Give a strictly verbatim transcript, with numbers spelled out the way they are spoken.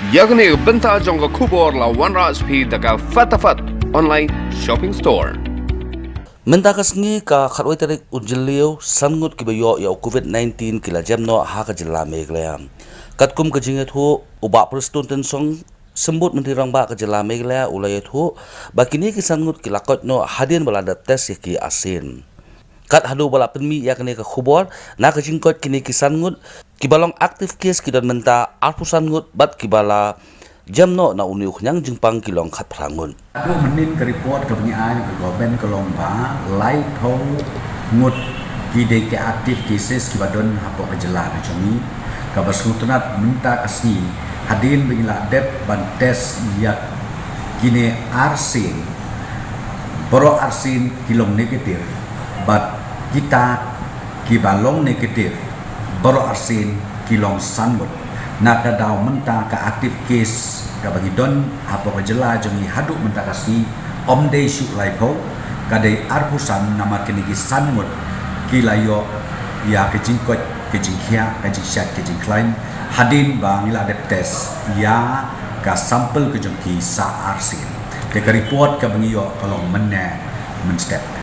Ïa kane ka bynta jong ka khubor la wanrah sha phi da ka Fatafat Online Shopping Store. Mynta ka sngi ka khatwei tarik u Jylliew, san ngut kiba ïoh ïa u covid nineteen ki la jem noh ha ka jylla Meghalaya. Katkum ka jingïathuh, u Bah Prestone Tynsong, Symbud Myntri Rangbah ka jylla Meghalaya u la ïathuh ba kine ki san ngut ki la koit noh hadien ba la dep test ïa ki arsien. Kat haduh ba la pynmih ïa kane ka khubor, na ka jingkoit kine ki san ngut, kiba long active case ki don mynta arphew san ngut bad kiba la jem noh na une u khñiang jingpang ki long khatphra ngut. Haduh mynnin ka report kaba ngi ai na ka government ka long ba laiphew ngut ki dei ki active cases kiba don hapoh ka jylla ka jong ngi. Kaba sngewtynnat mynta ka sngi, hadien ba ngi la dep ban test ïa kine arsien, baroh arsien ki long negative, bad kita kiba long negative, baroh arsien ki long san ngut. Na ka daw mynta ka active case kaba ngi don hapoh ka jylla jong ngi haduh mynta ka sngi, ym dei shuh laiphew, ka dei arphew san, namar kine ki san ngut ki la ïoh ïa ka jingkoit, ka jingkhiah, ka jingshait, ka jingkhlaiñ, hadien ba ngi la dep test ïa ka sample ka jong ki sa arsien. Te ka report kaba ngi ïoh ka long mynne mynstep.